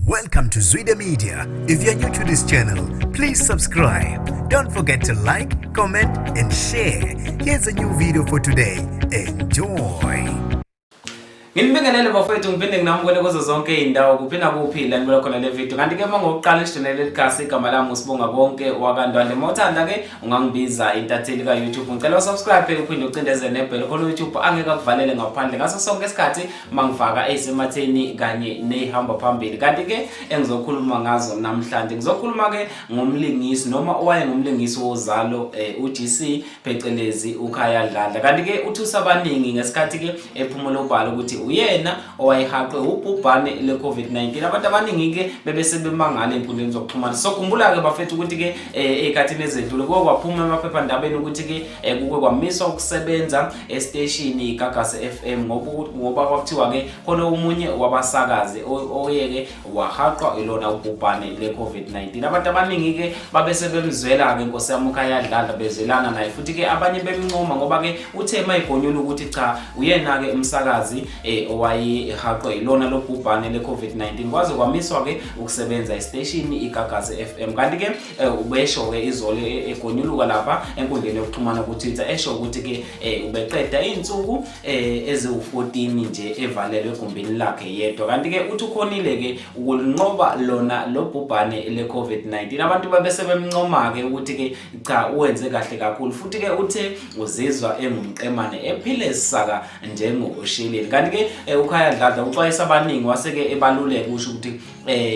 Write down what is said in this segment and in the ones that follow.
Welcome to Zwida Media. If you're new to this channel, please subscribe. Don't forget to like, comment, and share. Here's a new video for today. Enjoy. Nginibingelele bafowethu, ngiphinde nginamukele kuzo zonke izindawo, kuphi nakuphi la nibona khona le video. Kanti ke uma ngokuqala ishenele ligasi, igama lami uSibonga Bonke wakaNdwandwe. Uma uthanda ke ungangibiza intatheli ka-YouTube. Ngicela usubscribe, uphinde ucindeze nebell khona YouTube angeke akuvalele ngaphandle ngaso sonke isikhathi mangifaka ey'sematheni kanye ney'hamba phambili. Kanti ke engizokhuluma ngazo namhlanje, ngizokhuluma ke ngomlingisi noma owayengumlingisi woZalo, uGC, phecelezi uKhaya Dladla. Kanti ke uthusa abaningi ngesikhathi ke ephumula ubala ukuthi uyena owayehaqwe ubhubhane le-COVID-19. Abantu abaningi ke bebese bemangala ey'nkundleni zokuxhumana. Sokhumbula ke bafethu ukuthi ke ey'khathini ezedlule kuke kwaphuma emaphephandabeni ukuthi ke kuke kwamiswa ukusebenza esiteshini iGagasi FM ngoba kwakuthiwa ke khona omunye wabasakazi oyeke wahaqwa ilona ubhubhane le-COVID-19. Abantu abaningi ke babe sebemzwela ke nkosi yami uKhaya Dladla, bezwelana naye, futhi ke abanye bemncoma ngoba ke uthe mayigonyula ukuthi cha, uyena ke umsakazi owayehaqwe ilona lobhubhane le-COVID-19, kwaze kwamiswa ke ukusebenza esiteshini iGagasi FM. Kanti ke ubesho ke izolo egonyuluka lapha enkundleni yokuxhumana ku-Twitter, esho ukuthi ke ubeqeda iy'nsuku eziwu-14 nje evalelwe egumbini lakhe yedwa. Kanti ke uthi ukhonile ke ukulinqoba lona lo bhubhane le-COVID-19. Abantu babese bemncoma-ke ukuthi ke cha, uwenze kahle kakhulu, futhi ke uthe uzizwa engumqemane, ephile saka njengosheleni. Kanti ke uKhaya Dladla uxwayisa abaningi, wase-ke ebaluleka usho ukuthi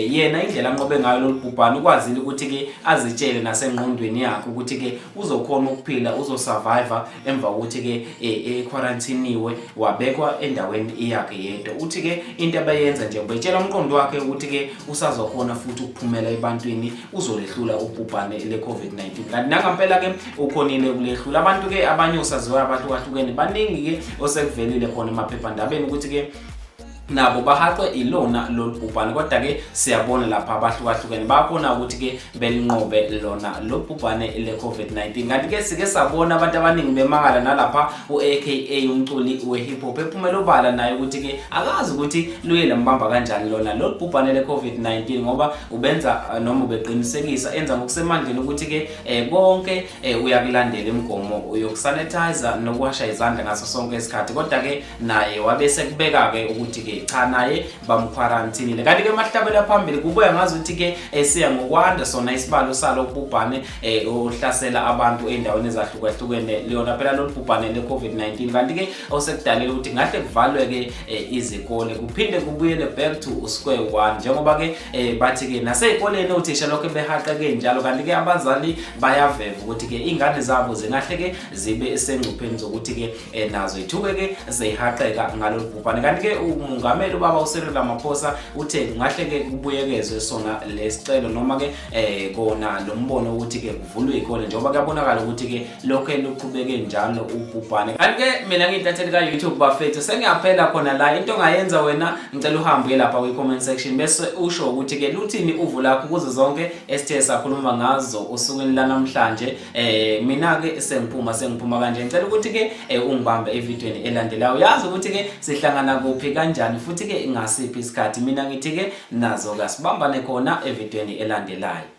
yena indlela anqobe ngayo lolu bhubhane, ukwazile ukuthi ke azitshele nasengqondweni yakhe ukuthi ke uzokhona ukuphila, uzosurvive emva kokuthi ke equarantiniwe, wabekwa endaweni yakhe yedwa. Uthi ke into abayenza nje, ubetshela umqondo wakhe ukuthi ke usazokhona futhi ukuphumela ebantwini, uzolehlula ubhubhane le-COVID-19. Kanti nangampela ke ukhonile ukulehlula. Abantu ke abanye osaziwayo abahlukahlukene baningi ke osekuvelile khona emaphephandabeni ukuthi ke nabo bahaqwe ilona lolu bhubhane, kodwa ke siyabona lapha abahlukahlukene bakhona ukuthi ke belinqobe lona lo bhubhane le-COVID-19. Kanti ke sike sabona abantu abaningi bemangala nalapha u-AKA, umculi we-hip hop, ephumela obala naye ukuthi ke akazi ukuthi luye lambamba kanjani lona lolu bhubhane le-COVID-19, ngoba ubenza noma ubeqinisekisa enza ngokusemandleni ukuthi ke konke uyakulandela imigomo yokusanitizer nokuwasha izandla ngaso sonke isikhathi, kodwa ke naye wabe sekubeka-ke ukuthi ke cha, naye bamkhwarantinile. Kanti ke mahlabela phambili kubuya ngazi ukuthi ke siya ngokwanda sona isibalo salo bhubhane ohlasela abantu ey'ndaweni ezahlukahlukene, liyona phela lolu bhubhane le-COVID-19. Kanti ke osekudalela ukuthi ngahle kuvalwe-ke izikole, kuphinde kubuyele back to square one, njengoba ke bathi ke nasey'koleni othisha lokho behaqeke njalo. Kanti ke abazali bayaveva ukuthi ke iy'ngane zabo zingahle ke zibe sengcupheni zokuthi ke nazo ithuke ke zihaqeka ngalolu bhubhane. Kanti ke umongameli ubaba uCyril Ramaphosa uthe kungahle ke kubuyekezwe sona lesicelo noma ke kona lo mbono ukuthi ke kuvulwe izikole, njengoba kuyabonakala ukuthi ke lokho luqhubeke njalo ubhubhane. Kanti ke mina ngiyintatheli ka-YouTube bafethu, sengiyaphela khona la. Into ongayenza wena, ngicela uhambe uye lapha kwi-comment section bese usho ukuthi ke luthini uvo lakho kuzo zonke esithe sakhuluma ngazo osukwini lanamhlanje. Mina ke sengiphuma kanje. Ngicela ukuthi ke ungibambe evidweni elandelayo. Uyazi ukuthi ke sihlangana kuphi, kanjani, futhi ke ngasiphi isikhathi. Mina ngithi ke nazo kasibambane khona evidweni elandelayo.